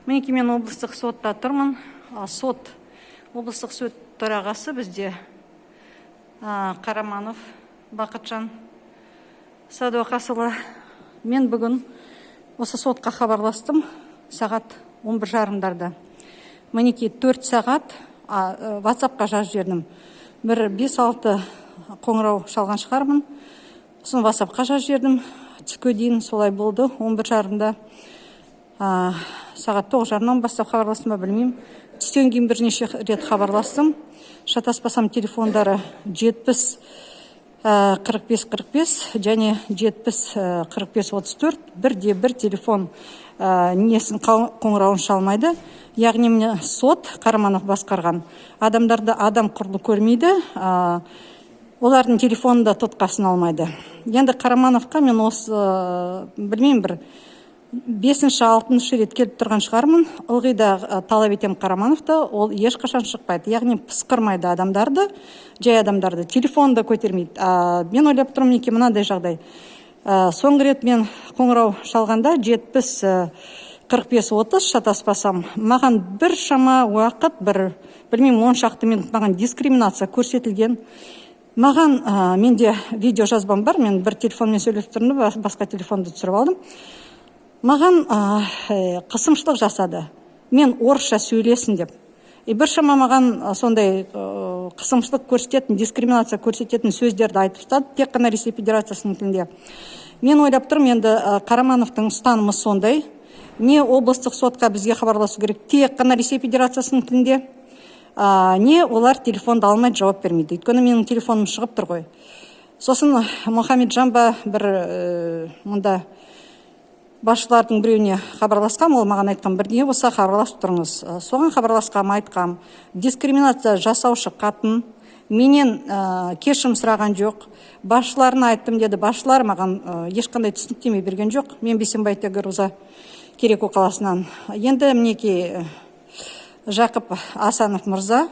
Мінекей, мен облыстық сотта тұрмын. Сот, облыстық сот төрағасы бізде Қараманов Бақытжан Садуақасұлы. Мен бүгін осы сотқа хабарластым сағат 11:30-дарда. Мінекей, 4 сағат ватсапқа жазып жібердім. Бір 5-6 қоңырау шалған шығармын. Сосын ватсапқа жазып жібердім. Түске дейін солай болды. 11:30-да, сағат 9:30-нан бастап хабарластым ба, білмеймін. Түстен кейін бірнеше рет хабарластым. Шатаспасам, телефондары 70 45 45 және 70 45 34. Бірде бір телефон несін, қоңырауын шалмайды. Яғни міне, сот, Қараманов басқарған, адамдарды адам құрлы көрмейді, олардың телефонын да тұтқасын алмайды. Енді Қарамановқа мен осы, білмеймін, бір бесінші, алтыншы рет келіп тұрған шығармын. Ылғи да талап етемін Қарамановты, ол ешқашан шықпайды, яғни пысқырмайды адамдарды, жай адамдарды, телефонды көтермейді. Мен ойлап тұрмын, мінекей, мынандай жағдай. Соңғы рет мен қоңырау шалғанда 70 45 30, шатаспасам, маған біршама уақыт, бір, білмеймін, 10 шақты минут маған дискриминация көрсетілген. Маған менде видео жазбам бар, мен бір телефонмен сөйлесіп тұрдым да, басқа телефонды түсіріп алдым. Маған қысымшылық жасады, мен орысша сөйлесін деп. И біршама маған сондай қысымшылық көрсететін, дискриминация көрсететін сөздерді айтып тастады тек қана Ресей Федерациясының тілінде. Мен ойлап тұрмын, енді Қарамановтың ұстанымы сондай: не облыстық сотқа бізге хабарласу керек тек қана Ресей Федерациясының тілінде, не олар телефонды алмайды, жауап бермейді. Өйткені менің телефоным шығып тұр ғой. Сосын Мұхамеджан ба, бір мұнда басшылардың біреуіне хабарласқам, ол маған айтқан: «Бірдеңе болса, хабарласып тұрыңыз». Соған хабарласқам, айтқам: дискриминация жасаушы қатын менен кешірім сұраған жоқ. Басшыларына айттым деді, басшылар маған ешқандай түсініктеме берген жоқ. Мен Бейсенбай Тегеруза, Кереку қаласынан. Енді мінекей, Жақып Асанов мырза,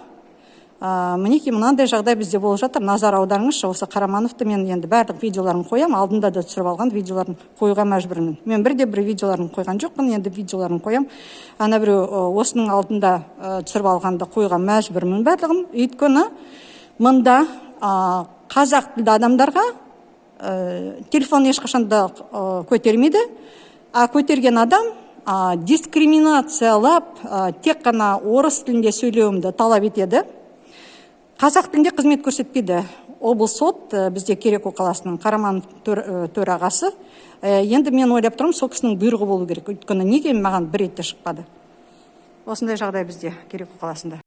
мінекей, мынандай жағдай бізде болып жатыр. Назар аударыңызшы осы Қарамановты. Мен енді барлық видеоларын қоямын, алдында да түсіріп алған видеоларын қоюға мәжбүрмін. Мен бірде бір видеоларын қойған жоқпын, енді видеоларын қоямын. Ана біреу осының алдында түсіріп алғанды қоюға мәжбүрмін барлығын. Өйткені мында қазақ тілді адамдарға телефон ешқашан да көтермейді, а көтерген адам дискриминациялап, тек қана орыс тілінде сөйлеуімді талап етеді, қазақ тілінде қызмет көрсетпейді. Облыс сот бізде Кереку қаласының Қараманов төрағасы. Енді мен ойлап тұрмын, сол кісінің бұйрығы болу керек. Өйткені неге маған бір рет те шықпады? Осындай жағдай бізде Кереку қаласында.